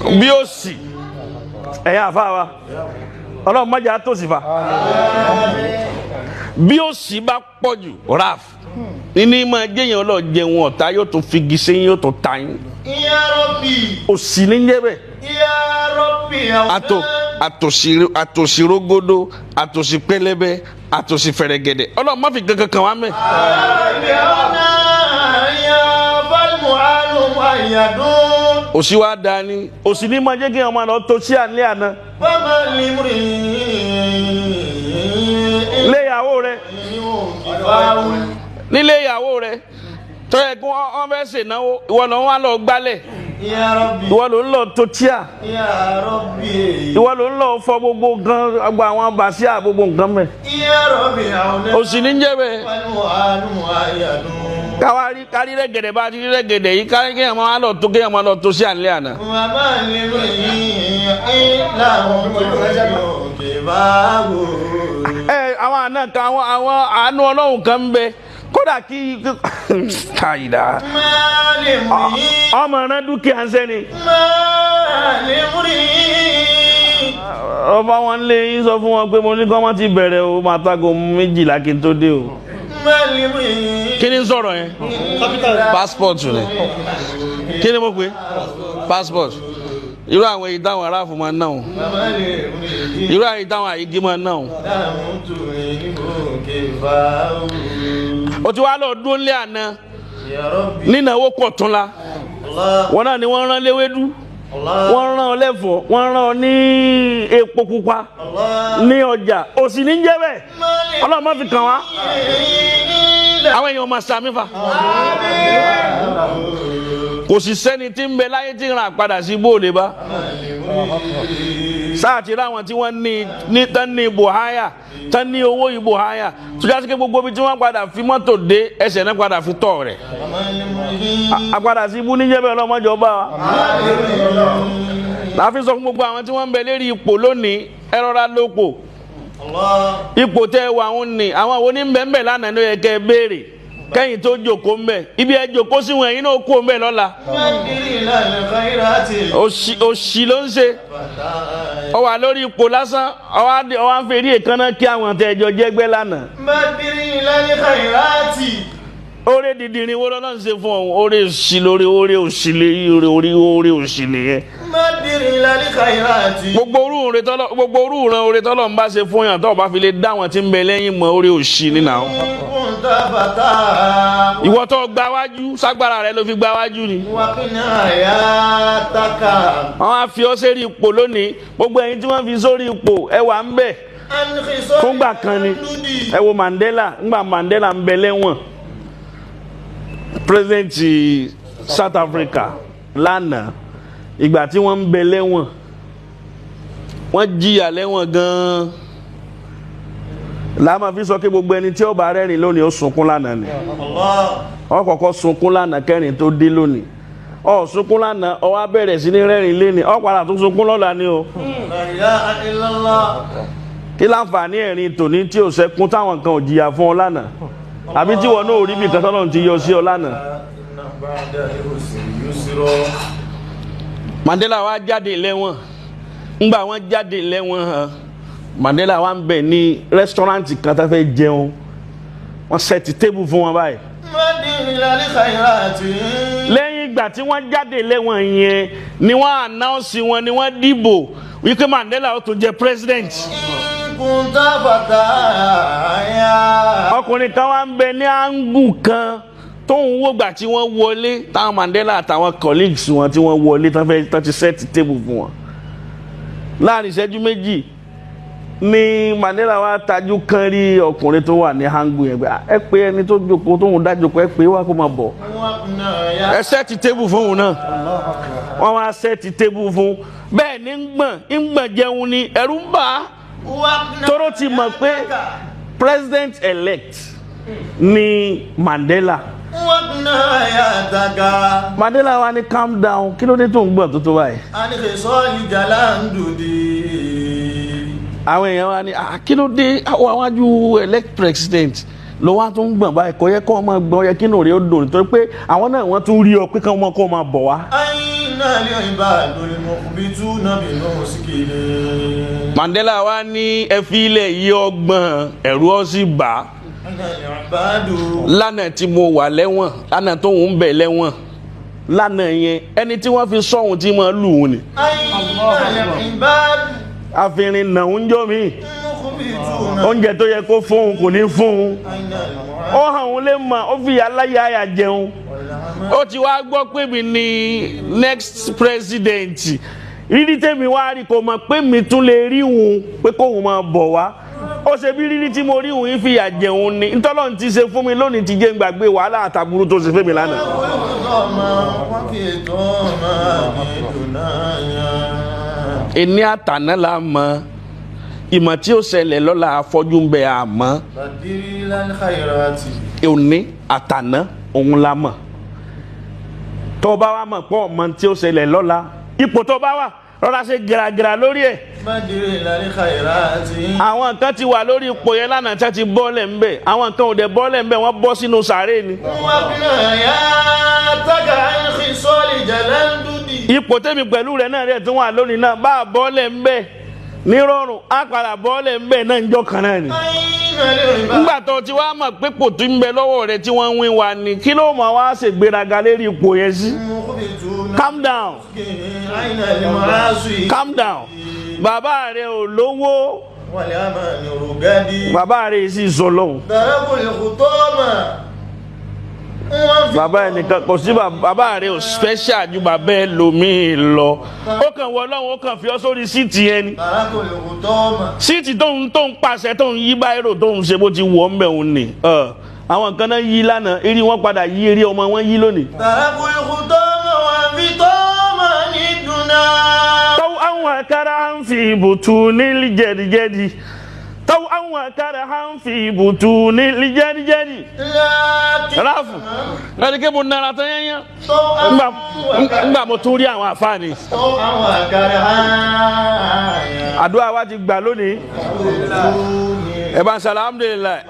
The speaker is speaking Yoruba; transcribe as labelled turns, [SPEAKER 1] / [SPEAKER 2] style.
[SPEAKER 1] Bí ó sì ẹ̀yin àfa wa, Ọlọ́run má jẹ́ á tòṣì fa. Bí ó sì bá pọ̀ jù, raf nínú máa jẹ́yàn lọ jẹun ọ̀tá, yóò tún figi sẹ́yìn, yóò tún ta yín.
[SPEAKER 2] Ya Rabbi.
[SPEAKER 1] Òsì ní jẹ́ bẹ́ẹ̀.
[SPEAKER 2] Ya Rabbi.
[SPEAKER 1] Ato àtòsí, àtòsí rógódó, àtòsí pẹlẹbẹ, àtòsí fẹrẹgẹdẹ, Ọlọ́run má fi kankan kàn wá mẹ́.
[SPEAKER 2] Rabbi ọ̀nà ya falmu'alu mu'ayyadun.
[SPEAKER 1] Òsì wa dání, òsì ní máa jẹ́ kí ọmọ lọ tó sí àlẹ́ àná.
[SPEAKER 2] Fama limri.
[SPEAKER 1] Ilé ìyàwó rẹ, nílé ìyàwó rẹ tó yẹ kí wọ́n fẹ́ ṣènáwó, ìwọ ló ń wá lọ gbálẹ̀.
[SPEAKER 2] Ya Rabbi.
[SPEAKER 1] Ìwọ ló ń lọ tó tíà.
[SPEAKER 2] Ya Rabbi.
[SPEAKER 1] Ìwọ ló ń lọ fọ gbogbo nǹkan, gbogbo àwọn bàṣíà, gbogbo nǹkan mẹ́.
[SPEAKER 2] Ya Rabbi ọ̀nà.
[SPEAKER 1] Òsì ní jẹ́ bẹ́ẹ̀.
[SPEAKER 2] Falmu'alu mu'ayyadun.
[SPEAKER 1] Káwárí kárí rẹ́gẹ̀dẹ̀, bá ti rí rẹ́gẹ̀dẹ̀ yìí, kárí kéèyàn máa lọ tó, kéèyàn máa lọ tó sí àlẹ́ àná.
[SPEAKER 2] Wàmà limri ìlànà kìbáwò.
[SPEAKER 1] Ẹ àwọn àna kan, àwọn àánú Ọlọ́run kan ń bẹ, kódà kí káyìdá.
[SPEAKER 2] Má limri.
[SPEAKER 1] Ọmọ rẹ dúkìá ń sẹ́ni.
[SPEAKER 2] Má limri.
[SPEAKER 1] Ọba wọn lé yín, sọ fún wọn pé mo ní kí wọ́n ti bẹ̀rẹ̀ o, máa tago 12 kí n tó dé o.
[SPEAKER 2] Má limri.
[SPEAKER 1] Kí ni sọ̀rọ̀ yẹn? Passport ni. Kí ni mo pè? Passport. Irú àwọn èyí táwọn aráàfù máa ń náà o.
[SPEAKER 2] Wàmà limri.
[SPEAKER 1] Irú àwọn èyí táwọn àyíkí máa ń náà o.
[SPEAKER 2] Ìlànà kìbáwò.
[SPEAKER 1] O ti wá lọ dúró lé àná
[SPEAKER 2] Ya Rabbi.
[SPEAKER 1] nínáwó pọ̀ tún la.
[SPEAKER 2] Allah.
[SPEAKER 1] Wọn náà ni wọ́n rán léwédú,
[SPEAKER 2] Allah.
[SPEAKER 1] wọ́n rán ọ lẹ́fọ̀ọ́, wọ́n rán ọ ní epo pupa
[SPEAKER 2] Allah.
[SPEAKER 1] ní ọjà. Òsì ní jẹ́ bẹ́ẹ̀. Ọlọ́run má fi kàn wá. Àwọn èèyàn máa sàmì fa. Kò sì sẹ́ni tí ń bẹ láyé tí ń ra padà sí bóòlè bá sáà ti ráwọn tí wọ́n ní tán ní ibò háyà, tán ní owó ibò háyà, tó jásí pé gbogbo ibi tí wọ́n padà fi mọ́tò dé, ẹsẹ̀ náà padà fi tọ̀ rẹ̀. Àpadà sí ibú níjẹ́ bẹ́ẹ̀, ọlọ́mọjọ́ bá wa. Láàfin sọ fún gbogbo àwọn tí wọ́n ń bẹ lérí ipò lónìí, ẹ rọra lópo ipò tẹ́ ẹ wà ń ní. Àwọn àwọn onímbẹ̀ńbẹ̀ lánàá ló yẹ kẹ́ ẹ béèrè kẹ́yìn tó jòkó ń bẹ̀. Ibi ẹ jòkó sí wọn, ẹ̀yin náà kó ń bẹ̀ lọ́la. Òṣì ló ń ṣe. Ọ wà lórí ipò lásán, ọ wá ń fèrè èékánná kí àwọn tẹ́ ẹjọ́ jẹ́gbẹ́ lánàá. Oore dìdìrín wo lọ́nà ń ṣe fún ọ̀hún? Oore òṣì lórí oore òṣì lè oore orí oore òṣì lè yẹn. Gbogbo orú ìran oore tọ́lọ̀ ń bá ṣe fún yàn, tó o bá fi lè dá wọn tí ń bẹ lẹ́yìn mọ́, oore òṣì nínú àwọn. Ìwọ tó gba wájú, ságbára rẹ ló fi gba wájú ni. Wọ́n á fi ọ́ sórí ipò lónìí. Gbogbo ẹ̀yin tí wọ́n fi sórí ipò, ẹ wà ń bẹ̀ fúngbà kan ni. Ẹ wo Mandela, ńgbà Mandela ń bẹ lẹ́wọ̀n, president South Africa lánàá, ìgbà tí wọ́n ń bẹ lẹ́wọ̀n, wọ́n jìyà lẹ́wọ̀n gan-an. Làá máa fi sọ pé gbogbo ẹni tí ó bá rẹ́rìn lónìí, ó sunkún lánàá ni. Ó kọ́kọ́ sunkún lánàá kẹrin tó dé lónìí. Ó sunkún lánàá, ó wá bẹ̀rẹ̀ sí ní rẹ́rìn lénìí, ó padà tún sunkún lọ́la ni o. Kí láǹfààní ẹ̀rín tòní tí ò sẹ́kún, táwọn kan ò jìyà fún ọ lánàá, àbí tí wọn náà ò rí bí kan tọ́lọ́run ti yọ sí ọ lánàá? Mandela wá jáde lẹ́wọ̀n. Ńgbà wọ́n jáde lẹ́wọ̀n hàn, Mandela wá ń bẹ̀ ní restaurant kan tó fẹ́ jẹun, wọ́n set table fún wọn báyìí. Lẹ́yìn ìgbà tí wọ́n jáde lẹ́wọ̀n yẹn ni wọ́n announce wọn, ni wọ́n dìbò wípé Mandela ó tún jẹ president. Ọkùnrin kan wá ń bẹ ní áńgù kan tó ń wò gbà tí wọ́n wọlé, táwọn Mandela àtàwọn colleagues wọn tí wọ́n wọlé tán, fẹ́ tán ti set table fún wọn. Láàrin ìṣẹ́jú 2 ni Mandela wá tajú kan rí ọkùnrin tó wà ní áńgù yẹn pé, "Ah, ẹ pé ẹni tó jókòó, tóun dá jókòó, ẹ pé wá kó máa bọ̀, ẹ set table fún òun náà." Wọ́n wá set table fún. Bẹ́ẹ̀ ni ń gbọ̀n, ń gbọ̀n jẹun ni, ẹ̀rù ń bà á, tóró ti mọ̀ pé president elect ni Mandela. Mandela wa ní, "Calm down, kí ló dé tó ń gbọ̀n tó tó báyìí?" Àwọn èèyàn wa ní, "Ah, kí ló dé? Àwọn àwájú elect president ló wá tó ń gbọ̀n báyìí, kò yẹ kó ọmọ gbọ̀n, yẹ kí inú rẹ̀ ó dùn, nítorí pé àwọn náà wọ́n tún rí ọ pé kí wọ́n kó máa bọ̀ wá."
[SPEAKER 2] أين العباد المخبتون بنسكهم
[SPEAKER 1] Mandela wa ní ẹfi ilẹ̀ yìí ọgbọ̀n ẹ̀rú ọ sì bà á.
[SPEAKER 2] أين العباد
[SPEAKER 1] Lánàá tí mo wà lẹ́wọ̀n, lánàá tó ń bẹ̀ lẹ́wọ̀n, lánàá yẹn ẹni tí wọ́n fi sọ́hun tí wọ́n lù ú ni.
[SPEAKER 2] أين العباد
[SPEAKER 1] Àfihàn nà ń jọ mí,
[SPEAKER 2] المخبتون
[SPEAKER 1] oúnjẹ tó yẹ kó fóun kò ní fóun.
[SPEAKER 2] أين المعاد
[SPEAKER 1] Ó hàn òun lè mọ̀, ó fi aláya àyà jẹun.
[SPEAKER 2] والعمل
[SPEAKER 1] Ó ti wá gbọ́ pé mi ni next president. Rírí tèmi wá rí kò mọ̀ pé mi tún lè rí òun pé kóun máa bọ̀ wá. Ó ṣe bí rírí tí mo rí òun yìí fìyà jẹun ni. Ntọ́lọ́run ti ṣe fún mi lónìí ti jẹ́ ń gbàgbé wàhálà àtàbúrú tó ṣe fún mi lánàá.
[SPEAKER 2] وفي طمع دنيا
[SPEAKER 1] Ẹni àtàná la mọ̀, ìmọ̀ tí ó ṣẹlẹ̀ lọ́la afọ́jú ń bẹ àmọ́.
[SPEAKER 2] بدر إلى الخيرات
[SPEAKER 1] Òní àtàná òun la mọ̀. Tó bá wà mọ̀ pọ̀ mọ̀ tí ó ṣẹlẹ̀ lọ́la, ipò tó bá wà rọra ṣe gìràgìrà lórí ẹ̀.
[SPEAKER 2] بدر إلى الخيرات
[SPEAKER 1] Àwọn kan ti wà lórí ipò yẹn lánàá tí wọ́n ti bọ́ọ̀lẹ̀ ń bẹ̀, àwọn kan ò dẹ̀ bọ́ọ̀lẹ̀ ń bẹ̀, wọ́n bọ́ sínú sàárè ni.
[SPEAKER 2] وقنا يا تجع الخصال جلال
[SPEAKER 1] Ipò tẹ́mi pẹ̀lú rẹ̀ náà rẹ̀ tún wà lónìí náà, bá a bọ́ọ̀lẹ̀ ń bẹ̀ nírọ̀rùn, á padà bọ́ọ̀lẹ̀ ń bẹ̀ náà ń jọ kan náà ni.
[SPEAKER 2] أين العباد
[SPEAKER 1] Nígbà tó ti wá mọ̀ pé kò tún ń bẹ lọ́wọ́ rẹ̀ tí wọ́n ń wí wa ni, kí ló mọ̀ wá ṣègbéraga lérí ipò yẹn sí?
[SPEAKER 2] المخبتون
[SPEAKER 1] Calm down,
[SPEAKER 2] أين المعاصي
[SPEAKER 1] calm down. Bàbá rẹ̀ ò lówó,
[SPEAKER 2] والأمان رقدي
[SPEAKER 1] bàbá rẹ̀ sì sọ lọ́hùn.
[SPEAKER 2] ضربوا الخطامة وفي
[SPEAKER 1] Bàbá ẹnìkan kò sí, bàbá rẹ̀ ò special ju bàbá ẹlòmíì lọ. Ó kàn wọ Ọlọ́run, ó kàn fi ọ́ sórí síìtì yẹn ni.
[SPEAKER 2] ضربوا الخطامة
[SPEAKER 1] Síìtì tó ń pàṣẹ, tó ń yí báírò, tó ń ṣe bó ti wọ̀ ń bẹ̀ òun ni. Àwọn kan náà yí lánàá, eré wọn padà yí, eré ọmọ wọn yí lónìí.
[SPEAKER 2] ضربوا الخطامة وفي طمان الدنا
[SPEAKER 1] Tọ́wọ́ àwọn akara à ń fi ibùtú ní jẹ́díjẹ́dí. Tọ́wọ́ àwọn akara à ń fi ibùtú ní jẹ́díjẹ́dí.
[SPEAKER 2] لكن
[SPEAKER 1] Ráfù, ẹni kí mo nara tán yányán.
[SPEAKER 2] طوعا
[SPEAKER 1] Ngbà mo tún rí àwọn àfáàní.
[SPEAKER 2] طوعا وكرها
[SPEAKER 1] Àdúrà wa ti gbà lónìí. Ẹ bá ń sọ alhamdulilayi.